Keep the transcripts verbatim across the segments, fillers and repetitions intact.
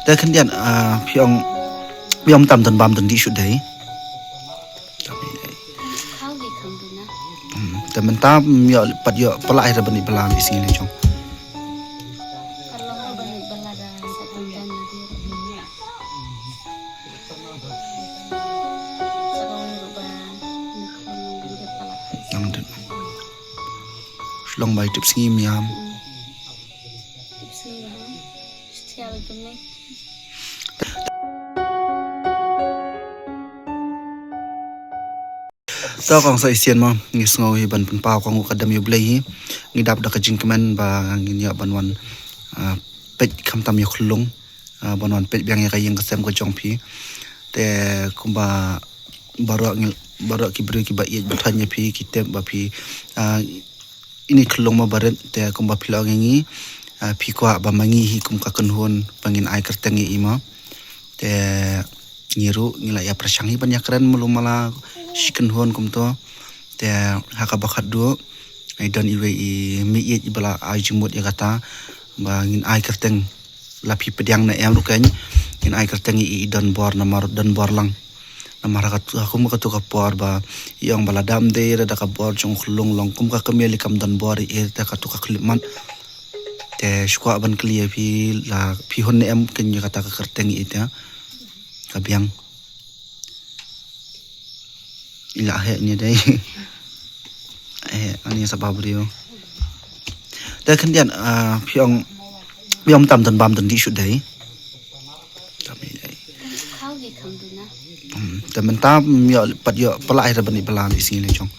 Te khyndiat, ah, phi ong, phi ong tam don bam don dih shuh dei. Hmm, te mynta ym ïoh pat ïoh pynlait re ban ïoh pynlait ïa sngi lei jong. Nang dut. Shlong bai tip sngi miam. To kong sa shisien mo, ngi sngew hi ban pynpaw kong u ka dem ïa u Blei hi. Ngi dap da ka jingkmen ba ngin ïoh ban wan, ah, peit khamtam ïa u khyllung, ah, ban wan peit biang ïa ka ïing ka sem ka jong phi. Te kumba baroh ngi, baroh ki briew kiba ïeit ba thoh ïa phi ki tip ba phi, ah, ine i khyllung mo ba rit, te kumba phi la ong ïa ngi, ah, phi kwah ba ma ngi hi kum ka kynhun ba ngin ai kyrteng ïa i mo. Te ngi ruh ngi la ïa pyrshang hi ban ïa kren malu mala shi kynhun kumto. Te ha kaba khatduh, i don iwei i mei ïeit iba la ai jingmut ïa kata ba ngin ai kyrteng, la phi pdiang ne em ruh keiñ, ngin ai kyrteng ïa i Donbor namar Donbor lang. Namar ha kat-, ha kum katu ka por ba i ong ba lada ym dei re da ka bor jong u khyllung long kum ka kmie lei kam don bor ïa i te katu ka khyllipmat. Te shu kwah ban kylli ïa phi, la phi hun ne em keiñ ïa kata ka kyrteng ïa i te ka biang. I la heh ne dei. Eh, ani sa ba briew. Te khyndiat, ah, phi ong, phi ong tam don bam don dih shuh dei. Tam ïa dei. Hmm, te mynta ym ïoh pat ïoh pynlait re ban ïoh pynlait ïa sngi lei jong.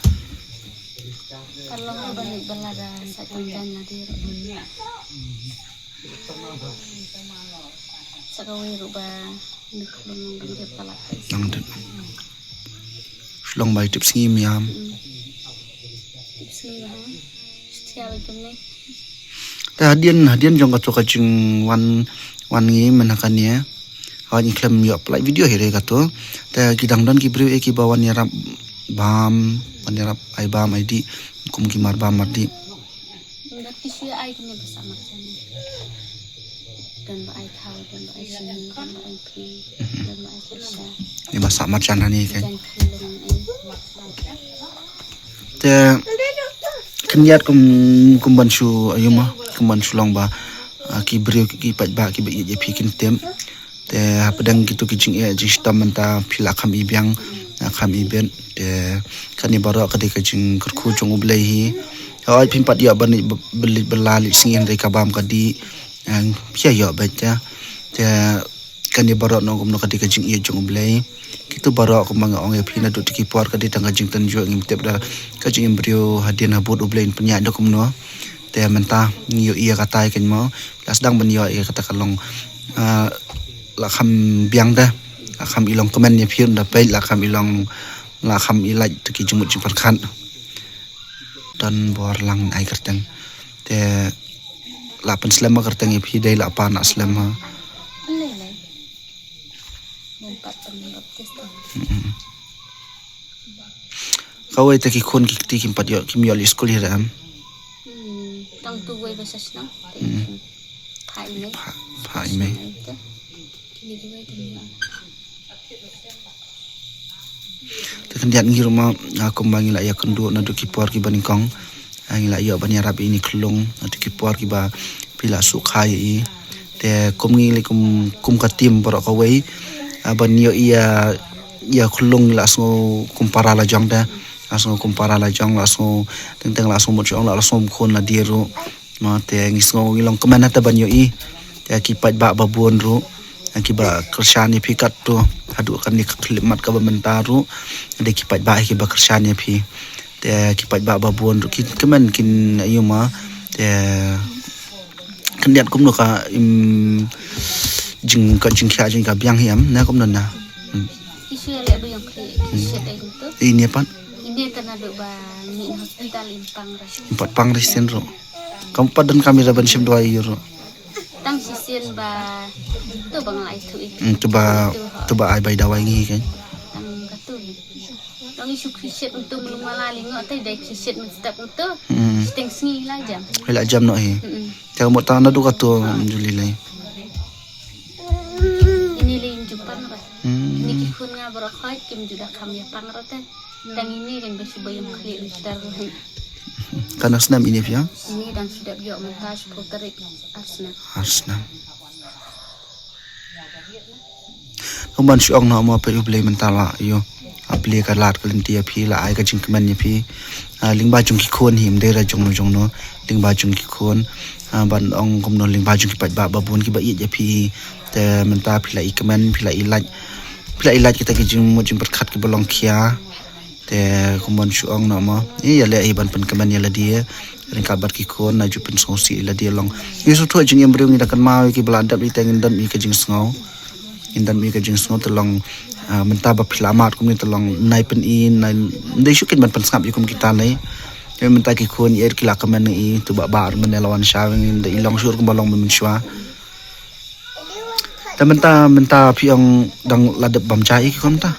Nang dut. Shlong bai tip sngi miam. Te hadien, hadien jong katu ka jingwan, wan ngi mynta kane. Hooid ngi khlem ïoh pynlait video hi re katu. Te ki dang don ki briew eh kiba wan ïarap bam, wan ïarap ai bam ai dih kum ki mar bam mar dih. Don ba ai thaw, don ba ai shini, don ba ai phi, don ba ai pisa. Ni ba sah marjan hani keiñ. Te khyndiat kum, kum ban shu aïu mo, kum ban shu long ba, ah, ki briew ki paidbah kiba ïeit ïa phi kin tip. Te hapdeng kitu ki jingeh jingshitom mynta phi la kham i biang, la kham i bet. Te kane baroh ka dei ka jingkyrkhu jong U Blei hi. Hooid phim pat ïoh ban leit, ban leit bylla leit sngi hynrei ka bam ka dih, eh, phi ïoh bet te. Te kane baroh nongkum noh ka dei ka jingïeit jong U Blei. Kitu baroh kumba nga ong ïa phi naduh tu ki por ka dei tang ka jingtynjuh, ngim tip da ka jingim briew hadien habud U Blei un pynïaid da kumno. Te mynta ngi ïohi ïa kata ïa keiñ mo. La sdang ban ïoh ïa kata ka long, ah, la kham biang da. La kham i long kmen ïa phi ruh da peit, la kham i long, la kham i lait tu ki jingmut jingpyrkhat. Donbor lang ai kyrteng. Te la pynslem ha kyrteng ïa phi dei la pan la slem ha. Mm-mm. Kawei te ki khun ki kti kim pat ïoh, kim ïoh leit skul hi re em? Hmm, tang tu wei ba sa shnong. Te, hmm, pha i mei. Pha, pha i mei. Shnong te. Kine kiwei te ngi ong. Te khyndiat ngi ruh mo, ah, kumba ngi la ïakynduh naduh ki por kiba nyngkong. Ah, ngi la ïoh ban ïarap ïa ine i khyllung naduh ki por kiba phi la shu kha ïa i. Te kum ngi lei kum, kum ka team baroh kawei, ah, ban ïoh ïa, ïa khyllung ngi la sngew kum para la jong te. La sngew kum para la jong, la sngew teng teng, la sngew mut shong, la, la sngew kum khun la die ruh. Mo te ngi sngew ngi long kmen ha te ban ïohi. Te ki paidbah ba bun ruh, kiba kyrshan ïa phi katto haduh kane ka khyllipmat kaba mynta ruh. Dei ki paidbah kiba kyrshan ïa phi. Te ki paidbah ba bun ruh ki kmen kin ïa ma. Te khyndiat kumno ka im jing ka jingkhia jing ka biang hi em ne kumno na. Hmm. Ki shu ïaleh ba ïong khlieh, ki shet ai kumto. Ine pat? Ine ta naduh ba mih na hospital im pang ra. Im pat pang ra shisien ruh. Kam pat don kam ïa ban shim dawai ïa ruh. Tang shisien ba to ba nga la ithuh ïa. Hmm, to ba, to ba ai bai dawai ngi kan. Tang katu hi. Long i shu khriet shet kumto mlung mala lyngngoh te dei khriet shet mynstep kumto. Hmm. Shiteng sngi la jam. Hoi la jam noh hi. Hmm. Te ka mut tang naduh katu, Julie lei. Pang re. Hmm. Ni ki khun nga baroh khoit kim ju da kham ïa pang re te. Tang ine kan ba shu ba ïa khlieh liter re. Katno snem ine phi ïa? Ine dang shu dep ïoh mynta shiphew tarik. Ar snem. Ar snem. Kumban shu ong noh mo peit U Blei mynta la ïoh. Ha plie ka lad ka lynti ïa phi, la ai ka jingkmen ïa phi. Ah, lyngba jong ki khun hi, ym dei re jong no jong no. Lyngba jong ki khun. Ah, ban ong kumno, lyngba jong ki paidbah ba bun kiba ïeit ïa phi. Te mynta phi la i kmen, phi la i lait. Phi la i lait kita ki jingmut jingpyrkhat kiba long khia. Te kumban shu ong noh mo. Ïa leh hi ban pynkmen ïa lade. Ryngkat bad ki khun, na ju pynsngewsih ïa lade long. Ngi sngewthuh jingim briew, ngi da kynmaw ïa kiba la dep ïa te, ngin don ïa ka jingsngew. Ngin don ïa ka jingsngew te long, ah, mynta ba phi la mad kumne te long nai pyni, nai, ym dei shuh kin ban pynsngap ïa kum kita lei. Te mynta ki khun ïa ki la kmen ïa i, to bah bah mynne la wan sha, ngin da i long shuh kumba long mynshuwa. Te mynta, mynta phi ong dang la dep bam ja ïa ki khun mynta.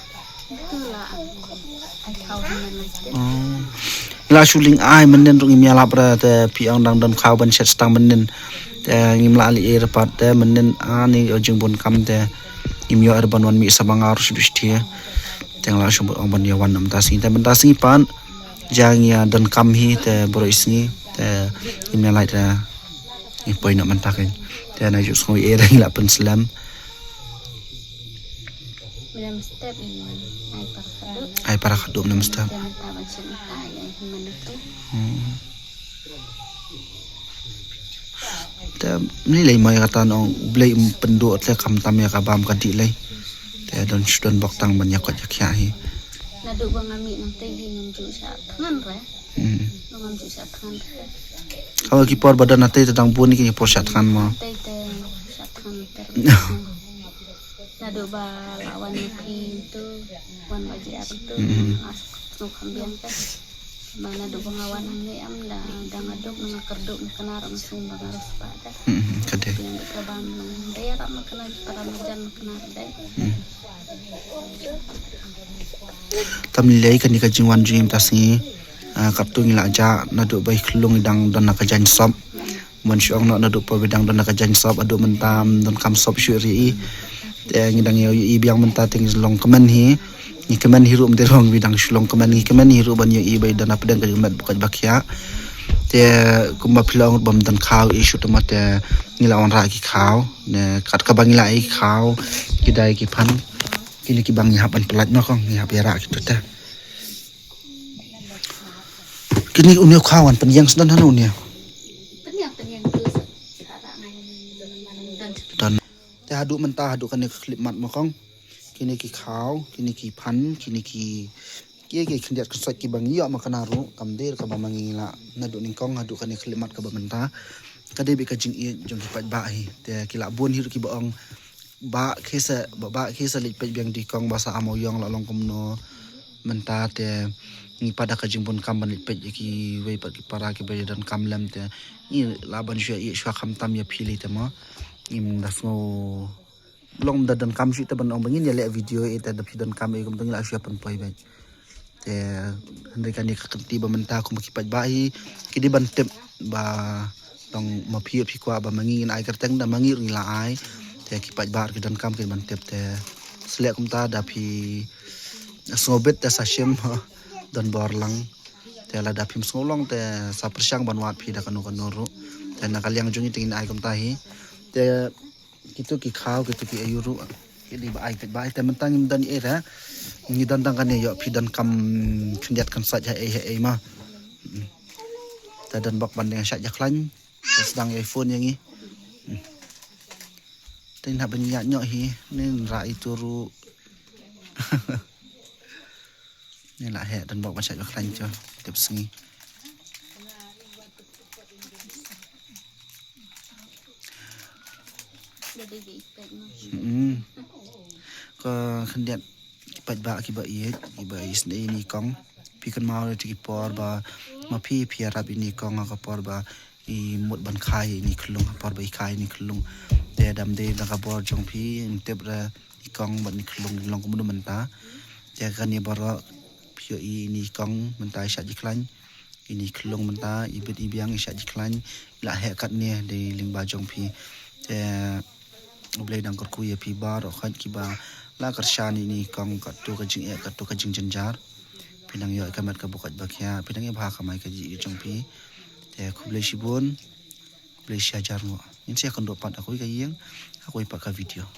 Oh. La shu lyngkhuh mynnin ruh ngim ïalap re, te phi ong dang don khaw ban shet stang mynnin. Te ngim lah leh ei re pat te mynnin ani ïoh jingbun kam te ngim ïoh re ban wan mih sa ba nga ruh shu duh shuh te. Te nga la shu ong ban ïa wan mynta sngi te mynta sngi pat. Jang ïa don kam hi te baroh sngi te ngim ïa lait re. Ngi poi noh mynta kein. Te na ju sngew ei re ngi la pynslem. Mynne mynstep i ai para khadduh. Ai para khadduh mynne mynstep. Te mynta ban shet mynta i ai hi mynne tu. Hmm. Te ni lei mo ïa kata, ong U Blei um pynduh te khamtam ïa ka bam ka dih lei. Te don shu don bok tang ban ïa koit ïa khiah hi. Naduh ba nga mih nangtei hi ngam ju shah thngan re. Hmm. Ngam ju shah thngan re. Kaba ki por ba don nangtei te dang bun ki por shah thngan mo. Nangtei te shah thngan ter. Naduh ba la wan ïa phi tu, wan ba ji ar tu, hmm, nga sngewkham biang te. Ba naduh ba nga wan hangne em da, da nga duk, nga kyrduh, nga knar, nga sum ba nga ruh spah te. Hmm, ka dei. Biang da ka bam nang dei, ram nga knar, para marjan nga knar dei. Hmm. Tam lei kane ka jingwan jingim mynta sngi. Ah, katto ngi la jah, naduh ba i khlung i dang don na ka jaiñ sop. Mon shu ong noh naduh ba i dang don na ka jaiñ sop, haduh mynta ym don kam sop shuh ri i. Te ngi dang ïoh i biang mynta te ngi long kmen hi. Ngi kmen hi ruh mynta ruh ngi dang shu long kmen, ngi kmen hi ruh ban ïoh i ba i don na pdeng ka jingmyntoi ba koit ba khiah. Te kumba phi la ong ruh ba ym don khaw i shuh te mo te ngi la wanrah ki khaw. Ne kat kaba ngi la ai khaw, ki dai ki phan. Kine kiba ngi hap ban pyllait mo kong, ngi hap ïarah kito te. Kine une u khaw wan pynïeng sdang hano une. Pynïeng, pynïeng tu sa, sa ra ngai don. Don. Te haduh mynta, haduh kane ka khyllipmat mo kong. Kine ki khaw, kine ki phan, kine ki, ki, ki khyndiat khynsoit kiba ngi ïoh ma kane ruh, kam dei kaba ma ngi la. Naduh nyngkong haduh kane ka khyllipmat kaba mynta. Ka dei beit ka jingïeit jong ki paidbah hi. Te ki la bun hi ruh kiba ong Bah, khie sa, bah, bah, khie sa leit peit biang da i kong ba sa amo ïong la long kumno. Mynta te ngi pat da ka jingbun kam ban leit peit ïa kiwei pat ki para kiba ïa don kam lem te. Ngi lah ban shu ïa, shu ïa khamtam ïa phi lei te mo. Ngim da sngew long da don kam shuh te ban ong ba ngin ïa leh video ïa te da phi don kam ïa kumta ngi lah shu ïa pynpoi beit. Te hynrei kane ka kynti ba mynta kum ki paidbah hi ki dei ban tip ba long ma phi ïoh phi kwah ba ma ngi ngin ai kyrteng da ma ngi ruh ngi la ai. Te ki paidbah ki donkam ki ban tip te selek kumta da phi sngewbit te sa shim don bor lang. Te lada phim sngew long te sa pyrshang ban wad phi da kano kano ruh. Te na ka liang jong ngi te ngin ai kumta hi. Te Kito ki khaw, kito ki aïu ruh. Ki dei ba ai, ba ai te mynta ngim don ei re. Ngi don tang kane ïoh phi donkam khyndiat khynsoit ha ei ha ei ma. Hmm. Te don bok ban deng shait ïa khlaiñ. Te sdang ïa phone ïa ngi. Hmm. Te ngin hap ban ïaid noh hi. Ngin rah ïa itu ruh. Ngi la heh don bok ban shait ba khlaiñ to tip sngi. Mm. Ka khyndiat ki paidbah kiba ïeit kiba isynei ïa i kong. Phi kynmaw ïa ki por ba ma phi phi ïarap ïa i kong ha ka por ba i mut ban khai ïa i khlung, ha por ba i khai ïa i khlung. Te dam dei da ka bor jong phi, ngim tip re i kong bad i khlung long kumno mynta. Te kane baroh phi ïohi i kong mynta i shait i khlaiñ, i khlung mynta i bit i biang i shait i khlaiñ, i la heh katne dei lyngba jong phi. Te U Blei dang kyrkhu ïa phi baroh khoit kiba la kyrshan ïa ine i kong, katto ka jingeh, katto ka jingjynjar. Phi nang ïoh ïa ka met ka bukut bakhiah, phi nang ïa bha kamai kajih jong phi. Te khublei shibun, khublei shihajar nguh. Ngin sa ïakynduh pat ha kawei ka ïing, ha kawei pat ka video.